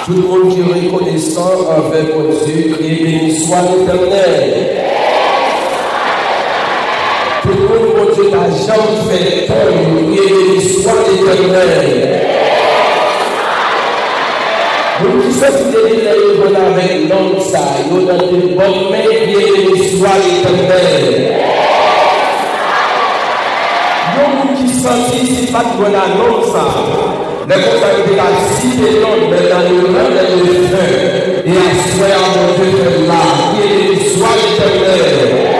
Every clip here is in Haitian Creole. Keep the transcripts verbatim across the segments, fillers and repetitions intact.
Tout moun ki rekonesan anvè Bondye, kriye, "Beni swa Letènèl." Tout moun Bondye pa janm fè tò yo, kriye, "Beni swa Letènèl." Moun ki santi depi lè yo jwenn avèk nonm sa, yo nan de bòn men, kriye, "Beni swa Letènèl." Yon moun ki santi si l pa t jwenn a nonm sa, lè konsa yo te ka site non l, men nan le non de Jezi, e aswè a Bondye fè l la, kriye, "Beni swa Letènèl."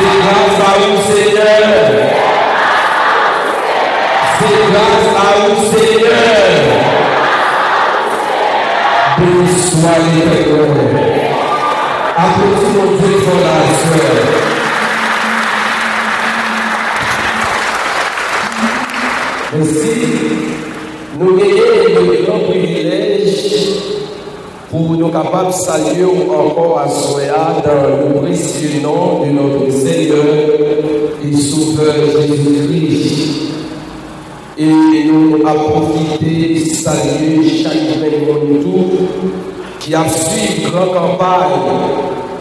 Se gras a ou, Senyè. Se gras a ou, Senyè. Beni swa Letènèl. Aplodi Bondye fò la, sè. Mèsi. Nou genyen yon gran privilèj pou nou kapab salye w ankò aswè a dans le précieux nom de notre Seigneur et Sauveur Jésus-Christ. E nou ap pwofite salye chak grenn moun tou ki ap swiv gran kanpay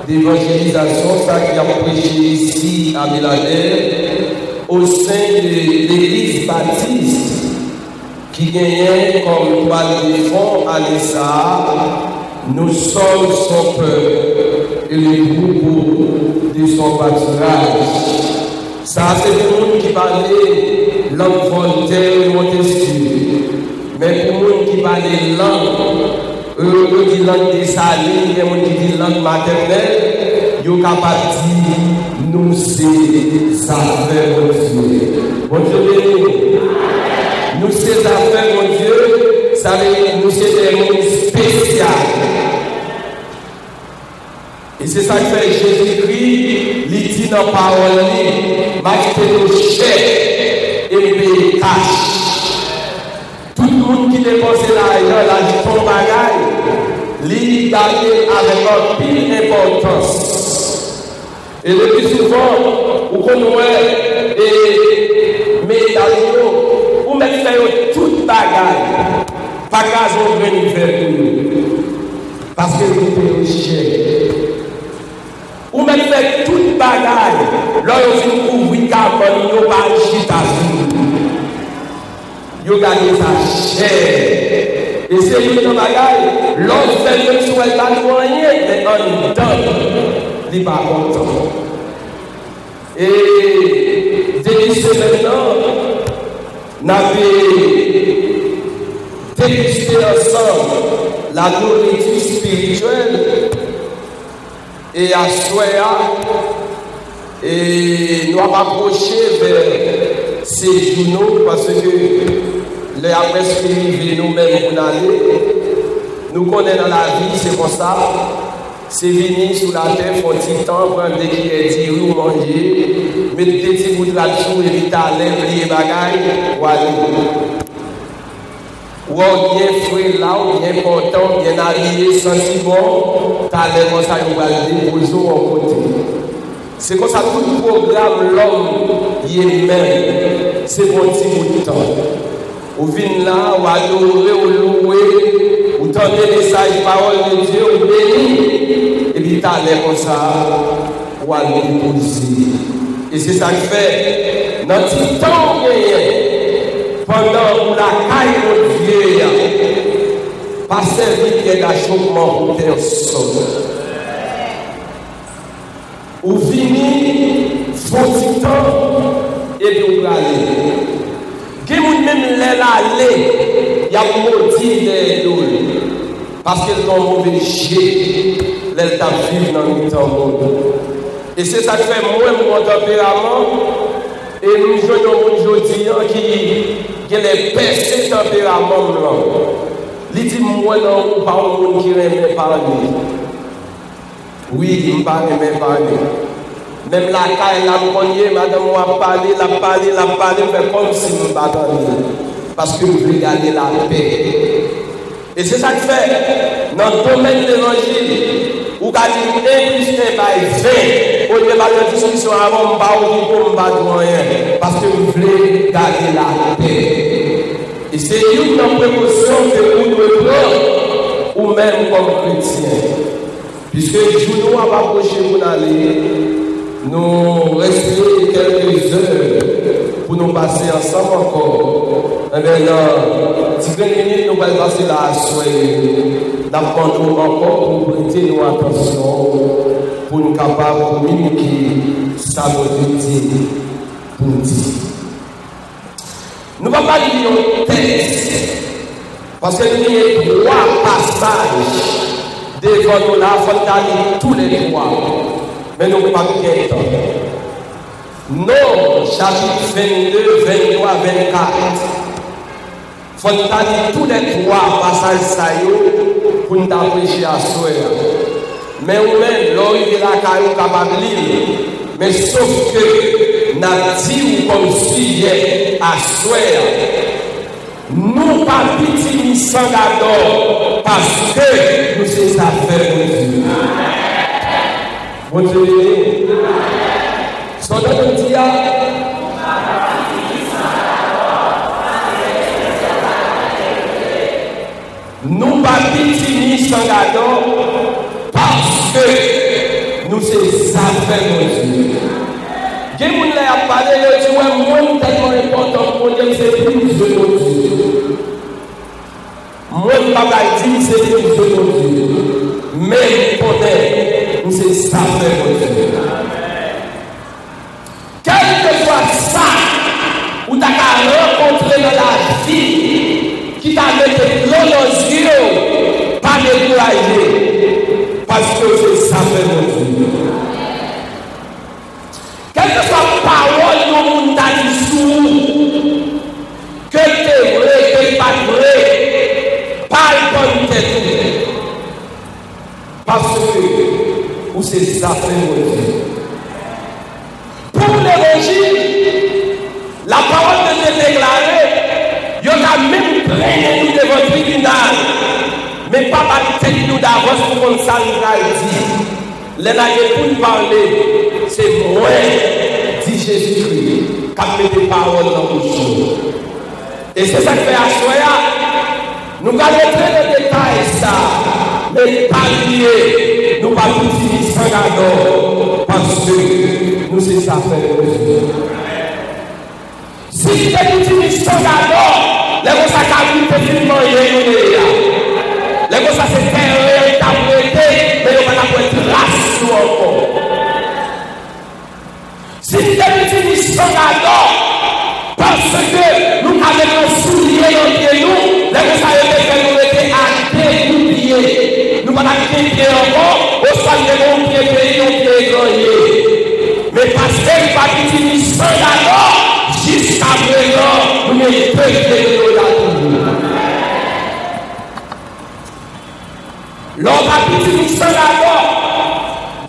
devanjelizasyon sa ki ap preche isi a Beladè, au sein de Legliz Batis ki genyen kòm twal de fon ane sa a, Nous sommes son peuple et le troupeau de son pâturage. Sa a se pou moun ki pale lang Voltaire e Montesquieu. Men pou moun ki pale lang, yo, yo di lang Desalin, gen moun ki di lang matènèl, yo kapab di, "Nou se zafè Bondye." Bondye beni nou. Nou se zafè Bondye, sa vle di nou se de moun espesyal. E se sa k fè Jezikri, li di nan pawòl li, "M achte nou chè e m peye kach." Tout moun ki depanse lajan l achte yon bagay, li gade l avèk anpil enpòtans. E lepi souvan, ou konn wè, e, medam yo, ou mèt fè yo tout bagay, pa kraze yon grenn vè pou yo, paske yo te yo chè. Ou mèt fè tout bagay, lè yo fin kouvri kabann yo, pa al chita sou li. Yo gade sa chè. E se youn nan bagay, lè w fè l, menm si w wè l pa di w anyen, men anndan l, li pa kontan. E depi semèn nan, n ape degiste ansanm la nourriture spirituelle. E aswè a, e nou ap apwoche vè sejou nou, paske lè a prèske rive nou menm pou n ale. Nou konnen nan lavi, se konsa. Se vini sou latè, fè yon ti tan, pran de kiyè diri w manje, met de ti bout rad sou w, epi talè, bliye bagay, w ale. Ou wè w byen fre la, w byen pòtan, w byen abiye, santi bon, talè konsa yo pral depoze w yon kote. Se konsa tout pwogram lòm ye menm, se pou yon ti bout tan. Ou vin la, w adore, w louwe, ou tande mesaj pawòl de Dye, ou beni, epi talè konsa, w al depoze. E se sa k fè, nan ti tan w genyen, pandan ou lakay Bondye a, pa sèvi pyè dachopman pou pèsonn. Ou vini, fon ti tan, epi ou prale. Gen moun menm lè l ale, y ap modi l dèyè do l, paske l gen yon move je lè l t ap viv nan mitan moun. E se sa k fè mwen, m gen yon tanperaman, e m jwenn yon moun jodi a ki genlè pèse tanperaman m lan. Li di m, "M wè nan ou pa yon moun ki renmen pale." Wi, m pa renmen pale. Menm lakay la m konn ye, madanm mwen ap pale, l ap pale, l ap pale, m fè kòmsi m pa tande. Paske m vle gade lapè. E se sa k fè, nan domèn levanjil, ou ka di en plis en bay ven. Olye m al nan diskisyon avè w, m pa okipe w, m pa di w anyen. Paske m vle gade lapè. E Se youn nan prekosyon ke ou dwe pran, ou menm kòm kretyen. Piske jou nou ap apwoche pou n ale, nou reste kèlke zè pou nou pase ansanm ankò. Enben, nan ti grenn minit nou pral pase la aswè yo, n ap mande w ankò pou w prete nou atansyon, pou n kapab kominike sa Bondye di pou n di. Nou pa pral li yon tèks, paske nou genyen twa pasaj devan nou la, fò n ta li toulètwa, men nou p ap gen tan. Non, chapit vennde, venntwa, vennkat. Fò n ta li toulètwa pasaj sa yo pou n ta preche aswè a. Men ou menm, lè w rive lakay ou, w kapab li l. Men sof ke n ap di w kòm sijè aswè a, nou pa pitimi san gadò, paske nou se zafè Bondye. Bondye beni w. Sa w tande m di a? Nou pa pitimi san gadò, paske nou se zafè Bondye. Gen moun lè y ap pale, yo di, wè, mwen m tèlman enpòtan pou Bondye, m se prizye Bondye. Mwen m pa pral di m se prizye Bondye, men m konnen m se zafè Bondye. Kèlkeswa sa ou ta ka rankontre nan lavi ki ta mete dlo nan zye w, pa dekouraje, paske w se zafè Bondye. Kèlkeswa pawòl yon moun ta di sou ou, ke l te vre, ke l pa t vre, pa al pann tèt ou, paske ou se zafè Bondye. Pou levanjil, lapawòl de Dye deklare, yo ka menm trennen nou devan tribinal, men pa bat tèt nou davans pou konn sa nou pral di. Lè n a gen pou n pale, se mwen, di Jezikri, k ap mete pawòl nan bouch nou. E se sa k fè aswè a, nou pral rantre nan detay sa, men pa bliye, nou pa pitimi san gadò, paske nou se zafè Bondye. Si li te pitimi san gadò, lè konsa kabrit te fin manyen youn ye a. Lè konsa se tèren an li t ap rete, men yo pa t ap wè tras yo ankò. Si li te pitimi san gadò, paske nou ka met yon soulye nan pye nou, lè konsa yo te fè nou rete a de gout pye. Nou pa t ap gen pye ankò, oswa n te gen yon pye peyi, yon pye etranje. Men paske li pa pitimi san gadò, jiskaprezan, nou gen de pye nou la toujou. Lè w pa pitimi san gadò,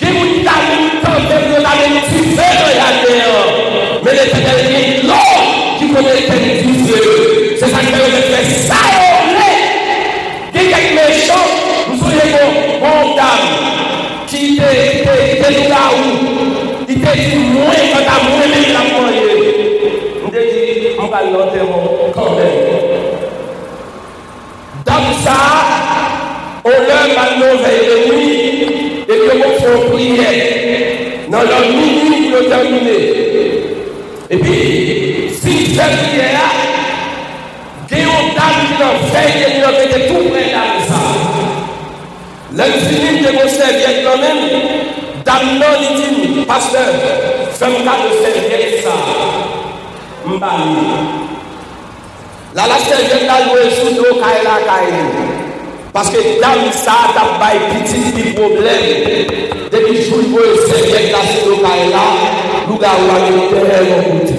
gen moun ki ta menm tante pou yo ta met dife nan jaden an. Men Letènèl gen dlo ki konn etenn dife. Se sa k fè yo mèt fè sa yo vle. Gen kèk mechan, m sonje gon, gon dam ki te, ki te, ki te lougawou. Li te di, mwen, kanta mwen menm, l ap manyen. M te di, m pral nan antèman w kanmenm. Dam sa a, on lè m al nan yon vèy de nwi, epi yo konn fè yon priyè nan lè minui pou yo tèmine. Epi, fin fè priyè a, gen yon dam ki nan vèy de nwi an ki te tou prè dam sa a. Lè m fini, m te gen yon sèvyèt nan men m. Dam nan, li di m, pastè, fè m kado sèvyèt sa a. M ba li. Lala sèvyèt la jwe sou do kay lakay li. Paske dam sa a t ap bay pitit li pwoblèm. Depi jou l voye sèvyèt la sou do kay la, lougawou a gen tèlman koute.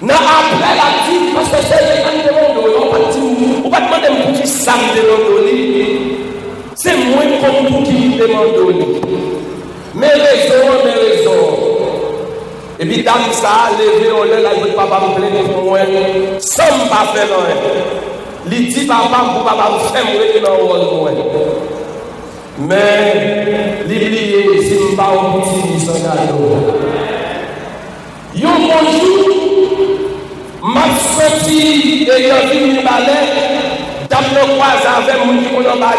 Nan apre l ap di, pastè sèvyèt la m te mande w, ou pa t di m, ou pa t mande m poukisa m te mande w li. Se mwen k konn pouki m te mande w li. Men rezon an, men rezon an. Epi dam sa a leve yon lè, l al jwenn papa m plede pou mwen, san m pa fè l anyen. Li di papa m pou papa m fè m rete nan wòl mwen. Men, li bliye, di m pa yon pitimi san gado. Yon bon jou, M ap santi Eliante vin li balè, dam nan kwaze avè m, moun ki konn anba